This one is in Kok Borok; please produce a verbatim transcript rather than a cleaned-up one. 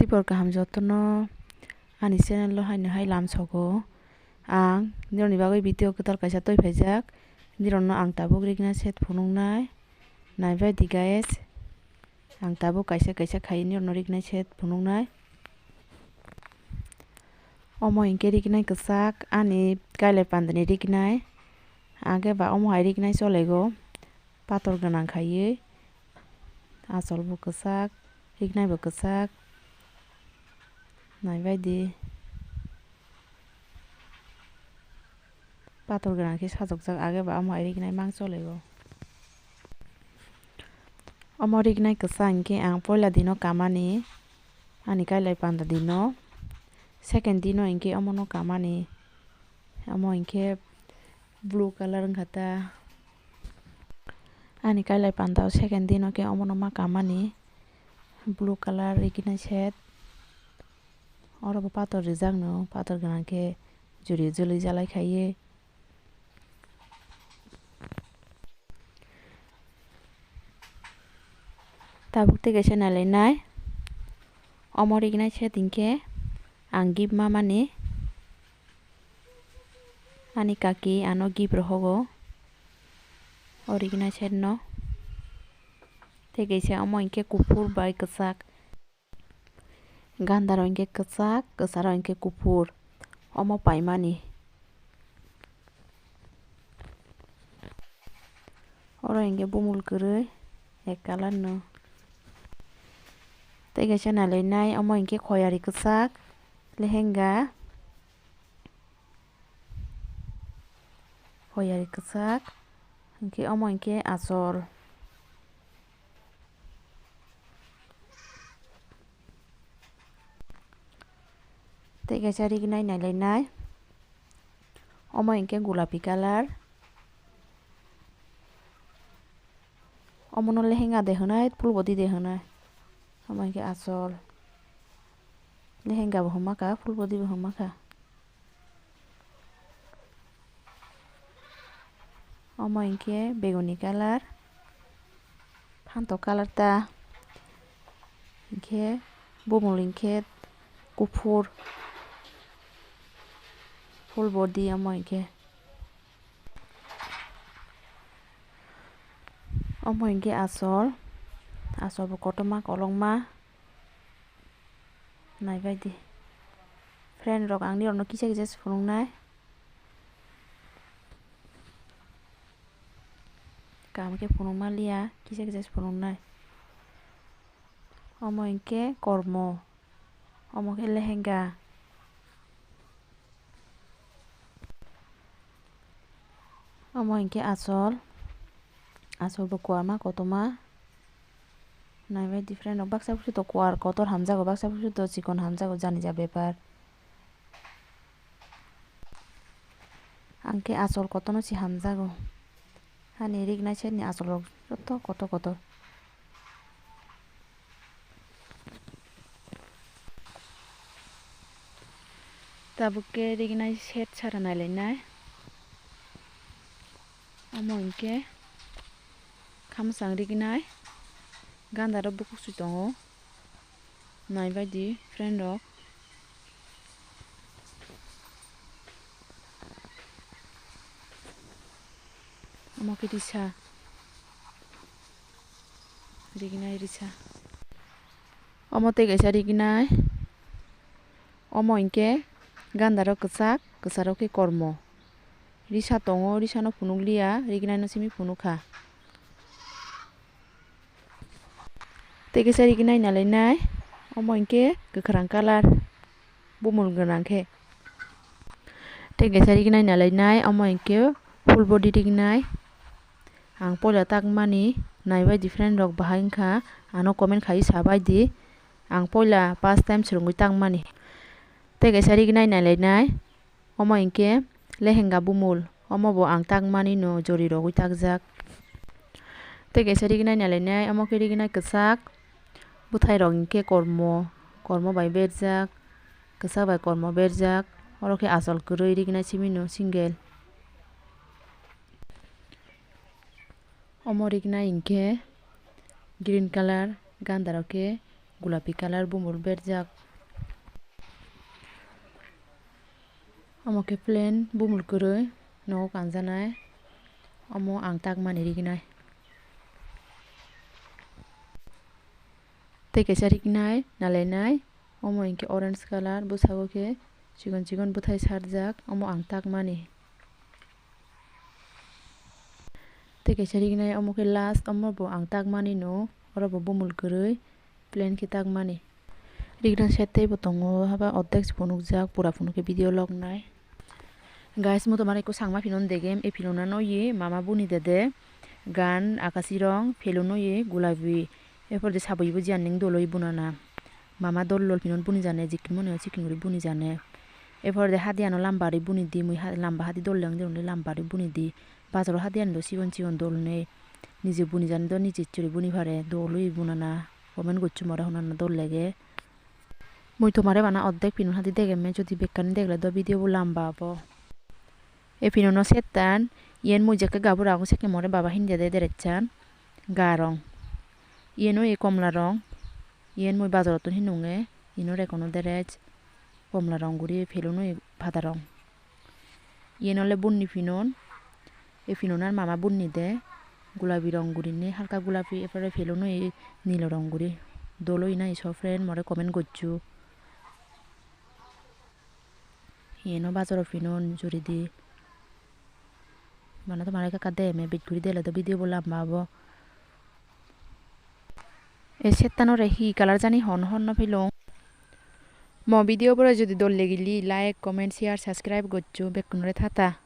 Tibor kaham jotono ani channel o haino hai lam sogo. Ang nirokni bagwi video kwtal kaisa twi phaijak. Nirokno ang tabuk rignai set phunuknai. Naibaidi guys. Ang tabuk kaisa kaisa khai nirokno rignai set phunuknai. Omo hinkhe rignai kwchak ani kailai pandani rignai. Ang khe ba omo hai rignai cholego. Pator gwnang khaiwi. Achol bo kwchak, rignai bo kwchak. Naibaidi. Pator gwnang khe sajokjak age ba omo hai rignai mang cholego. Omo rignai kwchak hinkhe ang poila dino kamani, ani kailai panda dino. Second dino hinkhe omono kamani. Omo hinkhe blue colour wngkha ta. Ani kailai panda o second dino khe omono ma kamani. Blue colour rignai set. Oro bo pator rijak no, pator gwnang khe juri jwlwi jalai khaiwi. Tabuk tei kaisa nailainai. Omo rignai set hinkhe ang gift mamani. Ani kaki ano gift rohogo. O rignai set no. Tei kaisa omo hinkhe kuphur bai kwchak. Gandaro hinkhe kwchak, kwcharo hinkhe kuphur. Omo paimani. Oro hinkhe bumul kwrwi ek colour no. Tei kaisa nailainai, omo hinkhe khoyari kwchak, lehenga. Khoyari kwchak, hinkhe omo hinkhe achol. Tei kaisa rignai nailainai. Omo hinkhe gulapi colour. Omono lehenga de hwnwi, full body de hwnwi. Omo hinkhe achol. Lehenga bo hwnma kha, full body bo hwnma kha. Omo hinkhe beguni colour, phantok colour ta, hinkhe bumul hinkhe kuphur, full body omo hinkhe. Omo hinkhe achol, achol bo kotorma kolokma. Naibaidi. Friend rok, ang nirokno kisa kisa se phunuknai. Kaham khe phunukma liya, kisa kisa se phunuknai. Omo hinkhe kormo. Omo khe lehenga. Omo hinkhe achol. Achol bo kwbangma kotorma. Naibai different rok, baksa bwswk to kwar kotor hamjago, baksa bwswk to chikon hamjago, jani ja bepar. Ang khe achol kotorno se hamjago. Hani rignai side ni achol rok joto kotor kotor. Tabuk khe rignai set sara nailainai. Omo hinkhe khamsang rignai gandaro bukhuk swi tongo. Naibaidi friend rok. Omo khe risa. Rignai risa. Omo tei kaisa rignai. Omo hinkhe gandaro kwchak, kwcharo khe kormo. Risa tongo, risano phunukliya, rignaino simi phunukha. Tei kaisa rignai nailainai, omo hinkhe kwkhwrang colour, bumul gwnang khe. Tei kaisa rignai nailainai, omo hinkhe full body rignai. Ang poila takmani naibai di friend rok bahai wngkha, ano comment khaiwi sabaidi. Ang poila first time swrwngwi takmani. Tei kaisa rignai nailainai. Omo hinkhe lehenga bumul, omo bo ang takmani no jori rogwi takjak. Tei kaisa rignai nailainai, omo khe rignai kwchak, bwthai rok hinkhe kormo, kormo bai berjak, kwchak bai kormo berjak, oro khe achol kwrwi rignai simi no single. Omo rignai hinkhe green colour, ganda rok khe gulapi colour bumul berjak. Omo khe plain bumul kwrwi nogo kanjanai. Omo ang takmani rignai. Tei kaisa rignai nalainai. Omo hinkhe orange colour, bwskango khe chikon chikon bwthai sarjak, omo ang takmani. Tei kaisa rignai, omo khe last, omo bo ang takmani no, oro bo bumul kwrwi, plain khe takmani. Rignai set teibo tongo, haba ordek se phunukjak, pura phunuk khe video lognai. Guys, mo tomare ekko sangma phinon degem, e phinona no ye mama buni dede, gan akasi rong, pheluno ye gulabi, e poredi saboibo jiyan ning dol oye bunana. Mama dol dol phinon buni jane, jikin mone hoi sikin guri buni jane. E poredi hadiyan o lamba guri buni di, mui ha-, lamba hadi dol degong de, onde lamba guri buni di. Bazaro hadiyan do sigon sigon dol nei. Nije buni jani do nije churi buni pare, dol oye bunana. Comment goccho more honana dol lege. Mui tomare bana ordek pinon hadi degemme, jodi bekkani degle do video bo lamba obo. E pinono settan, yen mui jekke gabur agon sekke more baba hini dede dress-an ga rong. Yen oye komla rong, yen mui bazar ottun hinunge, yen ore kono dress komla rong guri, phelun oye pada rong. Yen ole bunni pinon, e pinonan mama bunni de, gulabi rong gurinei, halka gulabi, er pore phelun oye nilo rong guri. Dol oye na iso friend, more comment goccho. Iyeno bazaro pinon juri di. Mane tomare ekka ekka degem, bej guri dele do video bo lamba obo. E settanore hi colour jani hon hon no pelong. Mo video bore jodi dol legili like, comment, share, subscribe goccho bekkunore tata.